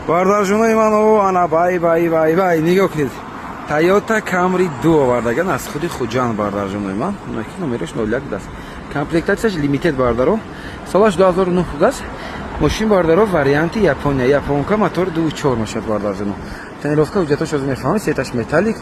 Бардарҷонои ман, о ана, бай, бай, бай, бай, нигоҳ кунед, Тойота Камри ду овардаган аз худи Хуҷанд, бардарҷонои ман. Ки номераш 01 будааст, комплектатсияш лимитед, бардаро, солаш 2009 будааст. Мошин, бардаро, варианти Япония, японка, мотор 2.4 мешавад, бардарҷоно. Тонировка, ҳуҷҷатош ҳозир мефаҳмед, цветаш металлик.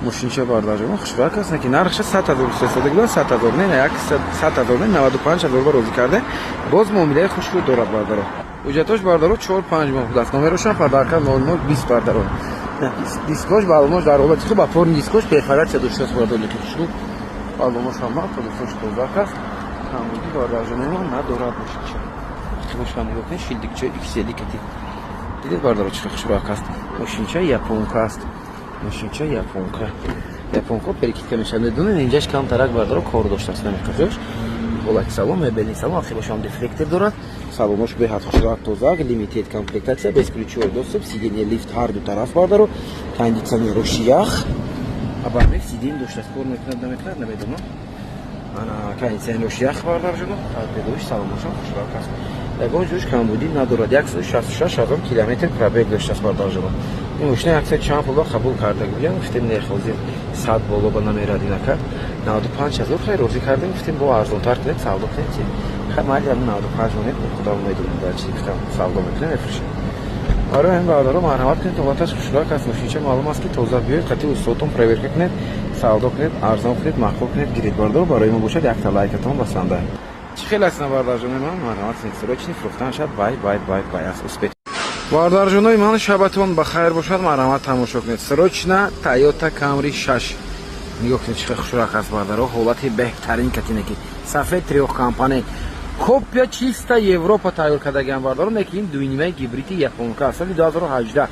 Мошинча, бардарҷоно, хушрак аст, ки нархша 100 000 истеҳсода будан, 100 000 не, як 100 000 не, 95 000 ба розӣ карде. Боз муомилаи хушрӯ дорад, бардаро. Ҳуҷҷатош, бардаро, 4-5 моҳ будааст. Номерошам подарка 0020, бардаро. Дискош, баллонош дар ҳолати хуб, опорный дискош перфорация доштааст, бардаро, ки хушрӯ баллонош ҳама колесош тозак аст, камбудӣ, бардарҷонои, надорад мошинча. Бошам, нигоҳ кунед, шилдикчаи XL кати дидед, бардаро, чӣ хушрӯак аст. Мошинча японка аст, мошинча японка, японка перекидка мешавад, медонед, инҷаш камтарак, бардаро, кор доштааст, намеқаҷош. Ҳолати салон, мебельный салон, ахибашам дефлектор дорад, салонош беҳад хушрӯак, тозак, лимитед комплектация, бесключевой доступ, сиденье лифт ҳар ду тараф, бардаро, кондиционерош ях, обогрев сиденье доштааст, кор мекунад, намекунад, намедонам. Ана, кондиционерош ях, бардарҷоно, торпедош, салоношам хушрӯак аст, ягон ҷош камбудӣ надорад. 166 000 километр пробег доштааст, бардарҷоно. Ин мошина яксад чанд пулба қабул карда гӯям, гуфтем, не, ҳозир 100 боло ба намерад инака, 95 000 хай розӣ кардем. Гуфтем, бо арзонтар кунед, савдо кунед, чи хай майли, ам 95 монед, худам медонем дар чи, гуфтам, савдо мекунем, мефурӯшем. Барои ҳамин, бародаро, марҳамат кунед, ҳолаташ хушрак аст, мошинча маълум аст, ки тоза. Биёед, қати устодтон проверка кунед, савдо кунед, арзон кунед, маъқул кунед, гиред, бародаро. Барои мо бошад, якта лайкатон басанда. Чӣ хел аст, бародарҷонои ман? Марҳамат кунед, срочный фурӯхтан шад. Бай, бай, бай, бай аст, успеть. Бародарҷонои ман, шабатон ба хайр бошад. Марҳамат, тамошо кунед, срочно Тойота Камри 6. Нигоҳ кунед, чӣ хел хушрак аст, бардаро, ҳолати беҳтарин катинаки, сафед, трёхкомпонент, копия чиста Европа тайёр кардагиам, бардаро, лекин ин дуюнимаи гибриди японка, соли 2018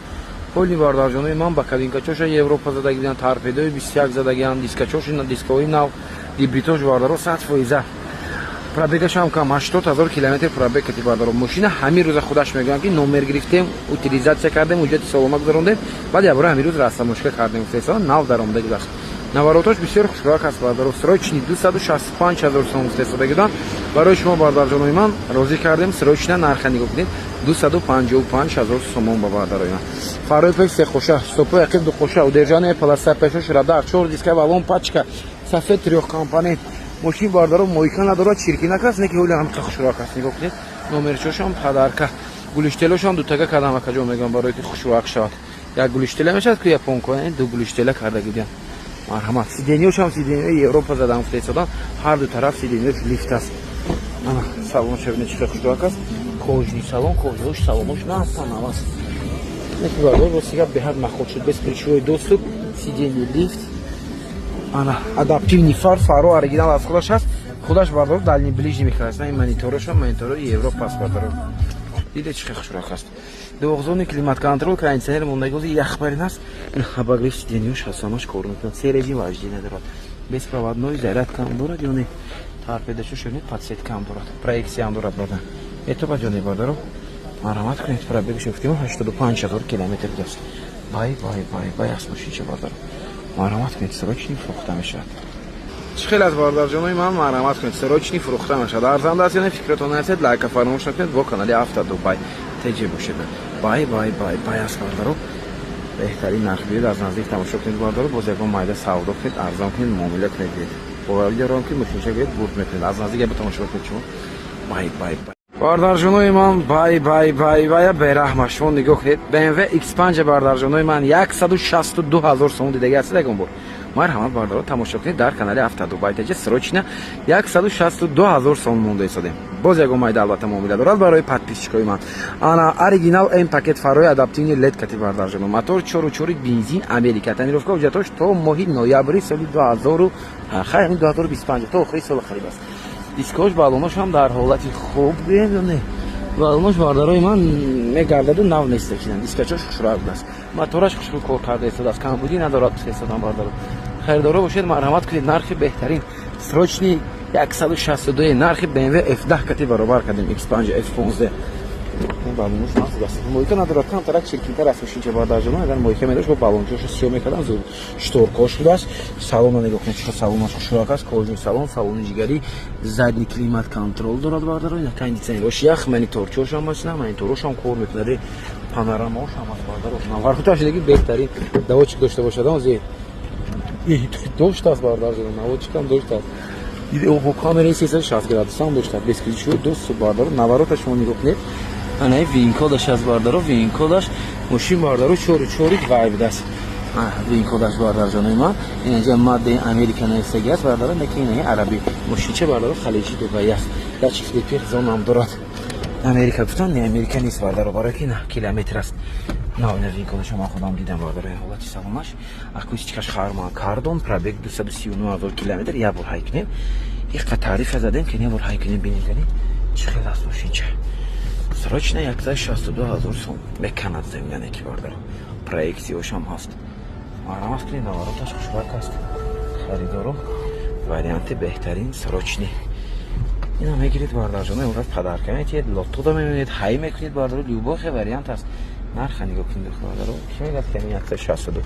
поли, бардарҷонои ман. Ба кабинкачоша Европа задагиан, торпедои 21 задагиан, дискачош, дискои нав, гибридош, бардаро, 100%. Пробегашам кам, 80 000 километр пробег кати, бардаро. Мошина ҳамин рӯза худаш мегӯям, ки номер гирифтем, утилизация кардем, ҳуҷҷати солома гузарондем, баъд ябора ҳамин рӯз растамошка кардем, гуфтеса, нав даромада гузашт. Наворотош бисёр хушрак аст, бардаро. Срочный 265 000 сом гуфтесодагидан, барои шумо, бардарҷонои ман, розӣ кардем. Срочно нарха нигоҳ кунед, 255 000 сомон ба бардарои ман. Фарои пеш сеқоша, стопои ақиб дуқоша, удержание полоса, пешош радар, чор диска, баллон пачка, сафед, трёхкомпонент. Мошин, бардаро, мойка надорад, чиркинак аст, не ки ҳоли ҳамқа хушрак аст. Нигоҳ кунед, номерчошам подарка, гулиштелошам дутага кардам, акаҷо мегӯям, барое ки хушрак шавад. Як гулиштела мешавад ку японко, ду гулиштела карда гидям. Марҳамат, сиденьёшам сиденьёи Европа задам, гуфтаисодам, ҳар ду тараф сиденьёш лифт аст. Ана, салон шабина, чӣ хушрак аст, кожаный салон, кожаош, салонош нафанам аст. Неки, бардор, рости гап, беҳад махол шуд. Бесключевой доступ, сиденье лифт, ана, адаптивный фар, фаро оригинал аз худаш аст, худаш, бардор, дальний, ближний мехӯрад. Ин мониторошам мониторои Европа аст, бардоро. Диде, чӣ хушрак аст? Двухзонный климат-контроль, кондиционер мондагози, яхбарин аст. Ин обогрев сиденьёш ҳастамаш кор мекунад, се режим вождения дорад, беспроводной зарядкам дорад ё не, торпедашо шунид, подсветкам дорад, проекциям дорад, барда, метобад ё не, бардаро? Марҳамат кунед, пробегаш гуфтем, 85 000 километр будааст. Бай, бай, бай, бай аст мошинча, бардаро. Марҳамат кунед, срочный фурӯхта мешавад. Чӣ хел аз, бародарҷонои ман? Марҳамат кунед, срочный фурӯхта мешавад. Арзанда аст ё не, фикратон нарасед, лайка фаромӯш накунед, бо канали Авто Дубай теҷе бошед. Бай, бай, бай, бай аст, бардаро, беҳтарин нарх. Биёед, аз наздик тамошо кунед, бардаро. Боз ягон майда савдо кунед, арзон кунед, муомила кунед, биед. Боварӣ дорам, ки мошинча гиред, бурд мекунед. Аз наздик яба тамошо кунед шумо. Бай, бай, бай, бардарҷонои ман, бай, бай, бай, бай, бераҳма. Шумо нигоҳ кунед, BMW X5, бардарҷонои ман, 162 ҳазор сомон дидаги ҳастед ягон бор? Марҳамат, бардаро, тамошо кунед дар канали Автодубай теҷа. Срочно 162 ҳазор сомон монда истодем. Боз ягон майда албатта муомила дорад барои подписчикои ман. Ана, оригинал М пакет, фарои адаптивный лед кати, бардарҷоно, мотор 4.4, бензин, Америка, тонировка, ҳуҷҷатош то моҳи ноябри соли 2000, хай, ҳамин 2025, то охири соли қариб аст. Дискош, баллонош ҳам дар ҳолати хуб гӯем ё не, баллонош, бардарои ман, мегардаду нав нест, кина дискачош хушрӯ будааст, мотораш хушрӯ кор карда истодааст, камбудӣ надорад истодам. Бардаро, харидоро бошед, марҳамат кунед, нархи беҳтарин, срочный 162, нархи BMW F10 кати баробар кардем X5 F15. Баллонош нағз, мойка надорад, камтарак чиркинтар аст мошинча, бардарҷоно. Агар мойка медошт, бо баллончоша сиё мекардам, зуд шторкош будааст. Салона нигоҳ кунед, чӣ салонаш хушрак аст, кожаный салон, салони ҷигарӣ, задний климат контроль дорад, бардаро, ина кондиционерош ях, мониторчошам машина, мониторошам кор мекунад. Панорамаош ҳам аст, бардаро. Навороташ деги беҳтарин. Доводчик дошта бошад, ози доштааст, бардарҷон, наводчикам доштааст. Оҳо, камераи 360 градусам доштааст, бесключевой доступ, бардаро. Наворота шумо нигоҳ кунед. Анаи VIN-кодаш аст, бардаро, VIN-кодаш. Мошин, бардаро, чору чори вай будааст. VIN-кодаш, бардарҷонои ман, инҷа маддаи Америка нависагӣ аст, бардаро, неки инаи арабӣ. Мошинча, бардаро, халиҷи Дубай аст. Датчик слепых зонам дорад. Америка гуфтан, не, Америка нест, бардаро, барои ки на километр аст. На, ина VIN-кодашо ман худам дидам, бардаро. Ҳолати салонаш, акустикаш Харман Кардон, пробег 239 ҳазор километр. Як бор ҳай кунем, иқа таърифа задем, ки не, бор ҳай кунем, бинем, кани чӣ хел аст мошинча. Срочно 162 ҳазор сом меканад земляне ки, бардаро, проекцияошам ҳаст. Марҳамат кунед, навороташ хушбак аст. Харидоро, варианти беҳтарин, срочный. Ина мегиред, бардарҷоно, имрӯз подарка метиҳед, лотода мемонед, ҳай мекунед, бардаро, любой вариант аст. Нарха нигоҳ кунед, бардаро. Ки мегӯяд, ки 162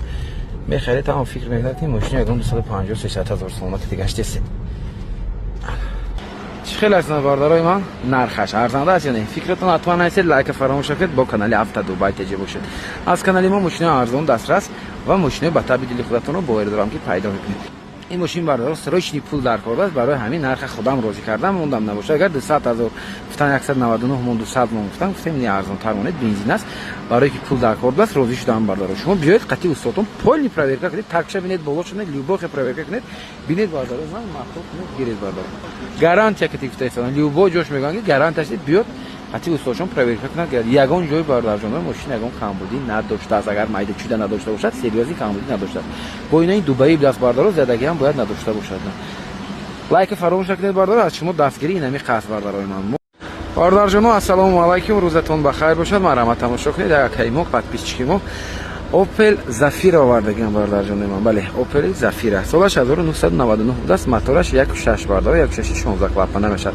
мехаред, тамом фикр мекунад, ки мошини ягон 250, 300 ҳазор сомона ки гаштесед. Чӣ хел аст, бардарои ман, нархаш арзанда аст ё не? Фикратон ҳатман нависед, лайка фаромӯш накунед. Бо канали Авто Дубай ТЖ бошед. Аз канали мо мошинои арзон дастрас ва мошинои ба таби дили худатонро боварӣ дорам, ки пайдо мекунед. Ин мошин, бардаро, срочный, пул дар кор аст. Барои ҳамин нарха худам розӣ кардам, мондам. Набошад, агар 200 ҳазор гуфтан, 199 мон, 200 мон гуфтан, гуфтем, не, арзонтар монед, бензин аст. Барое ки пул дар кор аст, розӣ шудам. Бардаро, шумо биёед, қатъи устодон полный проверка кунед, такша бинед, боло шунед, любой проверка кунед, бинед, бардаро, ман махлуқ кунед, гиред, бардаро. Гарантия ки гуфта истодам, любой ҷош мегӯянд, ки гарантия биёд, қатъи устодшон проверка кунад. Ягон ҷой, бардарҷоно, мошин ягон камбудӣ надоштааст. Агар майда чида надошта бошад, серьёзный камбудӣ надоштааст. Бо инаи Дубаи даст, бардаро, задагиам бояд надошта бошад. Лайка фаромӯш накунед, бардаро, аз шумо дастгирӣ инами қасд, бардарои ман. Бародарҷоно, ассалому алайкум, рӯзатон бахайр бошад. Марҳамат, тамошо кунед, акаи мо, подписчики мо, Опел Зафира овардагиам, бародарҷонои ман. Бале, Опел Зафира, солаш 1999 будааст, мотораш 1.6, бардаро, 1.6, 16 клапана мешавад.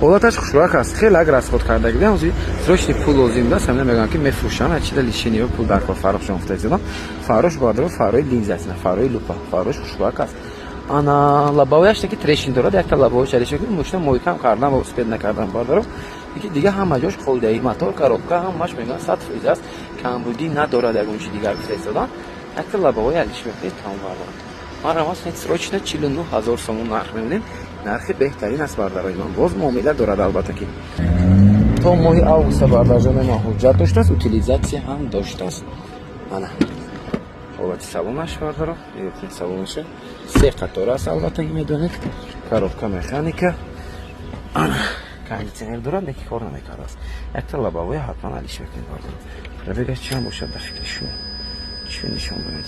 Ҳолаташ хушрӯяк аст, хеле ак расход карда будам. Срочный пул лозим будааст, ҳамина мегӯям, ки мефурӯшам, чида лишение пул дар кор. Фарохшон гуфта истодам. Фарош, бардаро, фарои линза аст, фарои лупа, фарош хушрӯяк аст. Ана лобовояш таки трещин дорад, якта лобовояш алиша, мошина мойкам кардам ва успеть накардам, бардаро. Дига ҳама ҷош холидаи, мотор, коробка, ҳамаш мегӯянд 100% аст, камбудӣ надорад, ягон чи дигар гуфта истодан. Якта лобовой алиш мекунед, тамом, бардаро. Марҳамат, срочно 49 ҳазор сомон нарх мемонем, нархи беҳтарин аст, бардарои ман. Боз муомила дорад, албатта, ки то моҳи августа, бардарҷонои ман, ҳуҷҷат доштааст, утилизация ҳам доштааст. Ана ҳолати салонаш, бардаро, салонаша се қатора аст, албатта, ки медонед, коробка механика. Ана кондиционер дорад, леки кор намекардааст. Якта лобовоя ҳатман алиш мекунед, бардаро. Пробегаш чанд бошад ба фикри шумо? Чӣ нишон дорад?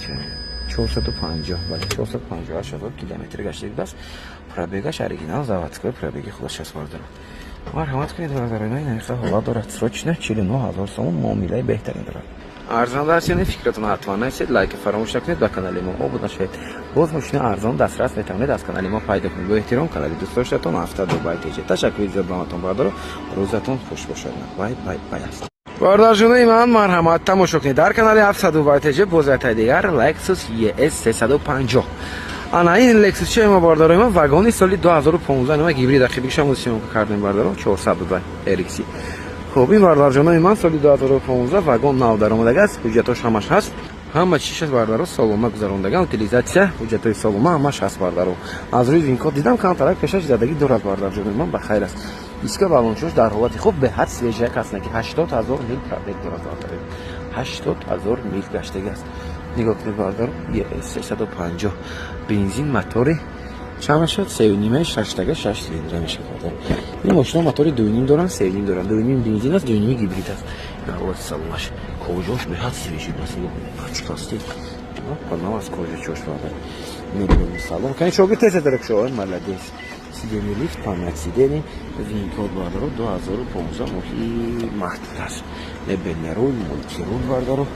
450, бале, 458 ҳазор километр гашта будааст пробегаш. Оригинал, заводской пробеги худаш аст, бардаро. Марҳамат кунед, бародарои ман, инамиқа ҳолат дорад. Срочно 49 ҳазор сомон, муомилаи беҳтарин дорад. Арзанда аст ё не? Фикратон ҳатман нависед, лайка фаромӯш накунед, ба канали мо обуна шавед. Боз мошини арзон дастрас метавонед аз канали мо пайдо кунед. Бо эҳтиром, канали дӯстдоштатон Авто Дубай ТЖ. Ташаккури зиёд ба ҳаматон, бародаро, рӯзатон хуш бошад. Бай бай бай аст. Бародарҷонои ман, марҳамат, тамошо кунед дар канали Авто Дубай ТЖ. Боз яктаи дигар Lexus ES 350. Ана ин Lexus чиа мо, бародарои ман, вагони соли 2015, нама гибрид, ақибикшам съёмка кардем, бародаро, 400 буда RX. Хуб, ин, бародарҷонои ман, соли 2015, вагон, нав даромадага аст, ҳуҷҷатош ҳамаш ҳаст, ҳама чиш аст, бардаро, солона гузарондаган, утилизация, ҳуҷҷатҳои солона ҳамаш ҳаст, бардаро. Аз рӯи VIN-код дидам, камтарак пешаш задагӣ дорад, бардарҷонои ман, ба хайр аст. Диска, баллончош дар ҳолати хуб, беҳад свежак аст, ки 80 ҳазор мил пробег дорад, бардаро, 80 ҳазор мил гаштагӣ аст. Нигоҳ кунед, бардаро, 350, бензин, мотори чанд мешавад? Сеюнимаи, шаштага, шаш цилиндра мешавад, бардаро. Ин мошино мотори дуюним доранд, сеюним доранд, дуюним бензин аст, дуюними гибрид аст. Ҳолати салонаш, кожаош беҳад свежий аст, пачкасти нав аз кожа чош, бардар. Мебинем салон кани шогирд тез дарак шо, молодец. Сиденье лифт, память сидений, VIN-код, бардаро, 2015, моҳи март аст. Мебельный руль, мультируль, бардаро,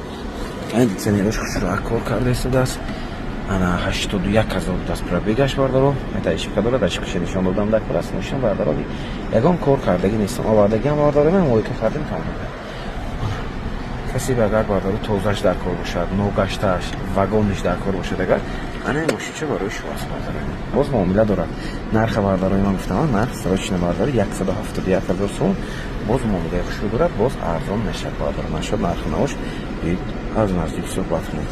кондиционерош хушроак кор карда истодааст. Ана 81 ҳазор даст пробегаш, бардаро. Ошибка дорад, ошибкаша нишон додам, дар кор аст. Мошина, бардаро, ягон кор кардагӣ нестам, овардагиам, бардаро, ман мойка кардем, тамом. Касе агар, бародаро, тозаш дар кор бошад, ногаштааш, вагониш дар кор бошад, агар ана ин мошинча барои шумо аст, бародарои ман. Боз муомила дорад. Нарха, бародарои ман, гуфтам, нарх срочно, бародаро, 171 000 сом. Боз муомилаи хушрӯ дорад, боз арзон мешавад, бародаро. Нашод нарху навош аз наздик суҳбат кунед.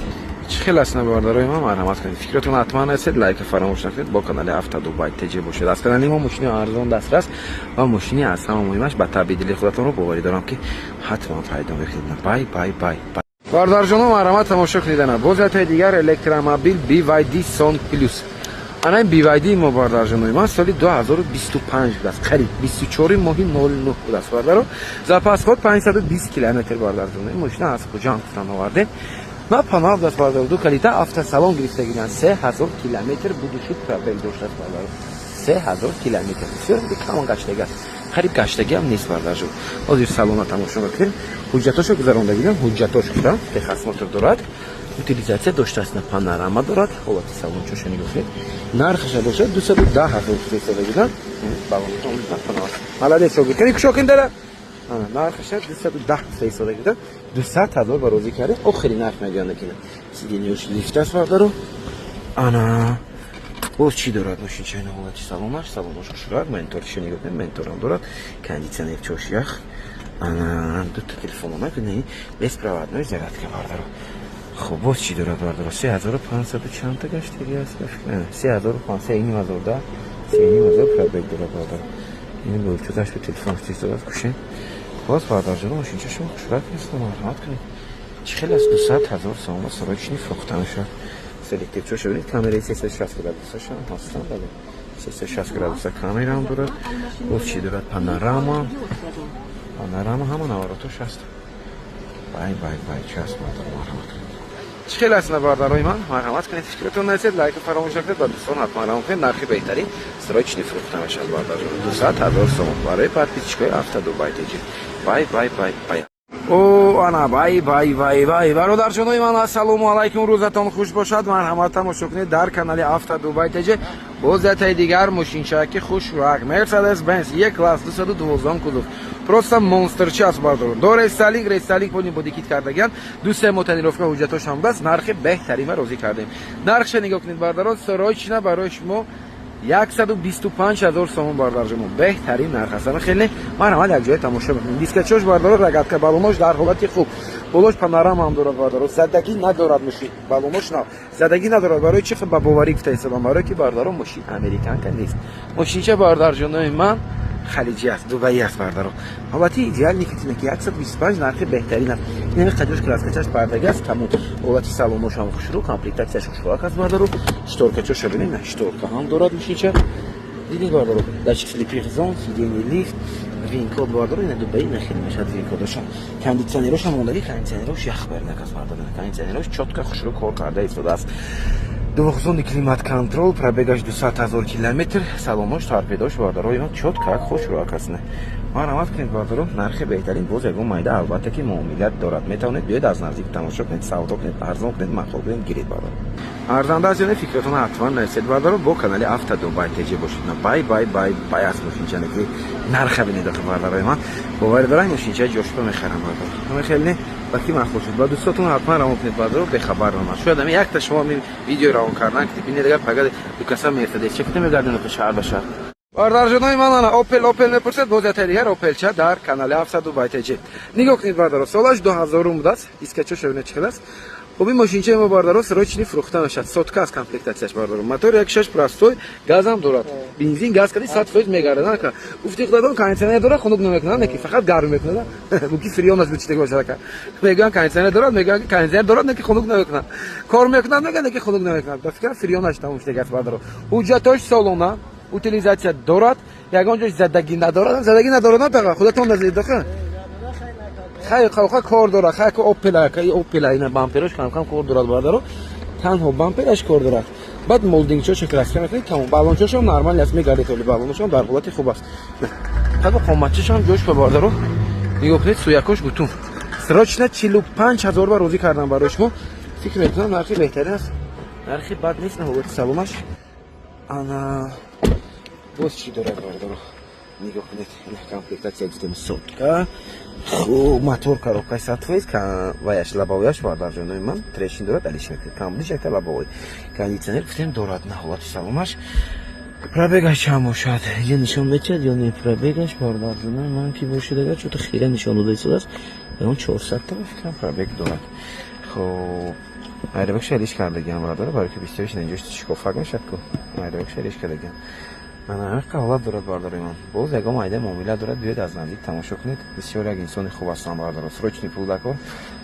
Чӣ хел аст, на, бародарои ман? Марҳамат кунед, фикратон ҳатман расед, лайка фаромӯш накунед, бо канали Авто Дубай ТЖ бошед. Аз канали мо мошини арзон дастрас ва мошини аз ҳама муҳимаш ба табъи дили худатонро боварӣ дорам, ки ҳатман пайдо мекунед. Бай, бай, бай, бародарҷоно, марҳамат, тамошо кунед. Ана боз ятаи дигар электромобил BYD Song Plus. Ана ин BYD мо, бародарҷонои ман, соли 2025 будааст, қариб 24 моҳи 09 будааст, бародаро. Запас ход 520 километр, бародарҷоно. Мошина аз Хуҷанд гуфтан овардем. На панав даст, бародаро, ду калита автосалон гирифта гиранд. 3000 километр буду шуд пробег доштааст, бародаро. 3000 километр бисёр кам гаштаги аст, қариб гаштагиам нест, бародарҷон. Ҳозир салона тамошо мекунем. Ҳуҷҷатошо гузаронда гирам, ҳуҷҷатош гуфтам, техосмотр дорад, утилизация доштааст, на панорама дорад. Ҳолати салончоша нигоҳ кунед. Нархаша бошад 210 000 истеҳсода гирам. Молодец, шогирд, кани кушо кин дара. Нархаша 210 истеҳсода гирам, 200 000 ба розӣ кардем, охири нарх мегӯянд. Кина сиденье ш лифт аст, бародаро. Ана боз чӣ дорад мошинчаи? Ҳолати салонаш, салонош хушрак, мониторчиша нигоҳ кунед, мониторам дорад, кондитсионер чош ях, ана дута телефонона, беспроводной зарядка, бародаро. Хуб, боз чӣ дорад, бародаро? 3500 чандта гаштаги аст? 3500, 3,5 ҳазор да 3,5 ҳазор пробег дорад, бародаро. Ин блютузаш бо телефон истифода кушем. Боз, бародарҷон, мошинча шумо хушрак аст, марҳамат кунед. Чӣ хел аст? 200 000 сомон срочный фурӯхта мешавад. Селективчоша бинед, камераи 360 градусашам ҳастан, бале, 360 градуса камераам дорад. Боз чӣ дорад? Панорама, панорама, ҳама наворотош ҳаст. Бай, бай, бай, чӣ аст, бародар? Марҳамат кунед. Чӣ хел аст, бародарои ман? Марҳамат кунед, фикратон нарасед, лайка фаромӯш накунед ва дӯстон ҳатман равон кунед. Нархи беҳтарин срочный фурӯхта мешавад, бародарҷон, 200 000 сомон барои подписчик ои Авто Дубай ТЖ. Бай, бай, бай, бай. О, ана, бай, бай, бай, бай, бародарҷонои ман, ассалому алайкум, рӯзатон хуш бошад. Марҳамат, тамошо кунед дар канали Авто Дубай ТЖ боз ятаи дигар мошинчаки хушрак Мерседес Бенз Е класс, 212 кузов, просто монстрчи аст, бародарон. До рестайлинг, рестайлинг пони body kit кардагиан, ду се мо тонировка, ҳуҷҷатош ҳам будааст. Нархи беҳтарин ва розӣ кардем. Нархша нигоҳ кунед, бародарон, срочно барои шумо 125 000 сомон, бародарҷоно, беҳтарин нарх аст. Хеле марҳамат, якҷоя тамошо мекунем. Дискачош, бародаро, рогатка, балонош дар ҳолати хуб, болош панорама ҳам дорад, бародаро. Задагӣ надорад мошин, балонош нав, задагӣ надорад. Барои чӣ ба боварӣ гуфта истодам? Барое ки, бародаро, мошин американка нест, мошинча, бародарҷонои ман, халиҷӣ аст, дубаӣ аст, бардаро. Ҳолати идеальный катина ки 125 нархи беҳтарин аст. Инами қадош краска чаш пардаги аст, тамом. Ҳолати салонош ҳам хушрӯ, комплектация ш хушрӯак аст, бардаро. Шторка чоша бинед, на шторка ҳам дорад мошинча. Дидед, бардаро, датчик слепых зон, сиденье лифт, VIN-код, бардаро. Ина дубаи нахел мешавад VIN-код ошам. Кондитсионерош ҳам мондаги, кондитсионерош ях бернак аст, бардаро. Кондитсионерош чётко хушрӯ кор карда истодааст. Двухзонный климат-контроль, пробег аш 200 000 километр, салонош, торпедош, бардаро, ин чётко хушрӯак аст. Марҳамат кунед, бардаро, нархи беҳтарин. Боз ягон майда, албатта, ки муомилат дорад. Метавонед биёед, аз наздик тамошо кунед, савдо кунед, арзон кунед, маъқул кунед, гиред, бардаро. Арзанда аст ё не, фикратон ҳатман нарасед, бардаро. Бо канали Авто Дубай ТЖ бошед. Бай, бай, бай, бай аст мошинчане ки нарха бинед охи, бардарои ман. Боварӣ дорам, мошинча ҷошпа мехарам, бардаро. Ҳама хеле не ба ки маъқул шуд, ба дӯстотон ҳатман равон кунед, бардаро, бехабар наман. Шояд ами якта шумо видео равон кардан ки бинед, агар пага дукаса Мерседес ча кута мегардем шаҳр ба шаҳр. Бардарҷонои ман, ана Опел, Опел мепурсед, боз ятаи дигар Опелча дар канали Авто Дубай ТЖ. Нигоҳ кунед, бардаро, солаш 2000 будааст, дискачоша бинед, чӣ хел аст. Хуб, ин мошинчаи мо, бардаро, срочный фурӯхта мешавад. Сотка аст комплектация ш, бардаро. Мотор 1.6 простой, газам дорад. Бензин газ кади 100% мегардад. Ака. Гуфти худатон, кондитсионер дорад, хунук намекунад, не ки фақат гарм мекунад. Буки фреон аст, бучида бошад, ака. Мегӯянд, кондитсионер дорад, мегӯянд, кондитсионер дорад, не ки хунук намекунад. Кор мекунад, мегӯянд, не ки хунук намекунад. Ба фикрам, фреон аш тамом шуда аст, бардаро. Ҳуҷҷатош солона, утилизация дорад, ягон ҷош задагӣ надорад, задагӣ надорад, на тақа, худатон назид даха. Хай, қавқа кор дорад, хай, Опел, ка Опел, ина бамперош кам кам кор дорад, бардаро. Танҳо бампераш кор дорад. Баъд молдинг чоша краска мекунед, тамом. Баллончошам нормал аст, мегардед, оли баллоношам дар ҳолати хуб аст. Қадо қоматчашам ҷош ба, бардаро. Нигоҳ кунед, сӯякош бутун. Срочно 45 000 ба розӣ кардам барои шумо. Фикр мекунам, нархи беҳтарин аст. Нархи бад нест, на ҳолати саломаш. Ана боз чӣ дорад, бардаро? Нигоҳ кунед, комплектация гуфтем, сотка. Хуб, мотор, коробкаи 100%, ваяш, лобовояш, бардарҷонои ман, трещин дорад, алиш мекунед. Камбудиш якта лобовой. Кондиционер гуфтем дорад, на ҳолати салонаш. Пробегаш чанд бошад? Ё нишон метиҳад ё не пробегаш, бардарҷонои ман, ки бошад агар чото хеле нишон дода истодааст. Он 400 та, ба фикрам, пробег дорад. Хуб, айрабакша алиш кардагиам, бардора, барои ки бисёриш инҷош шикофак мешавад ку. Айрабакша алиш кардагиам. Ана ҳамин ҳолат дорад, бардори ман. Боз ягон майда муомила дорад, биёед, аз наздик тамошо кунед. Бисёр як инсони хуб ҳастам, бардоро. Срочный пул дакор.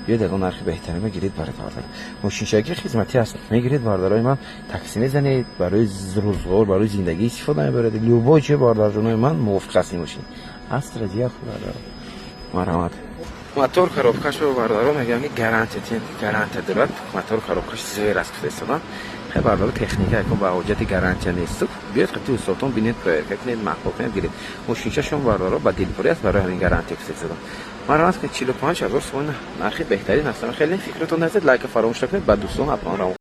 Биёед, ягон нархи беҳтарима гиред, баред, бардар. Мошинчаки хизматӣ аст. Мегиред, бардарои ман, такси мезанед, барои рӯзғор, барои зиндагӣ истифода мебаред. Любой чиз, бардарҷонои ман, мувофиқ аст ин мошин. Астра диях, бардаро. Марҳамат. Мотор, коробкаш, бардаро, мегӯям, ки гарантия, гарантия дорад. Мотор, коробкаш зер аст, гуфта истодам. Хеле, бардаро, техника якон ба ҳоҷати гарантия несту. Биёед, қати устодтон бинед, проверка кунед, маъқул кунед, гиред. Мошинчашон, бардаро, ба дилпурӣ аст, барои ҳамин гарантия гуфта истодам. Марҳамат кунед, 45 000 сомон нархи беҳтарин ҳастам. Хеле фикратон назед, лайка фаромӯш накунед, ба дӯстон ҳатман равон.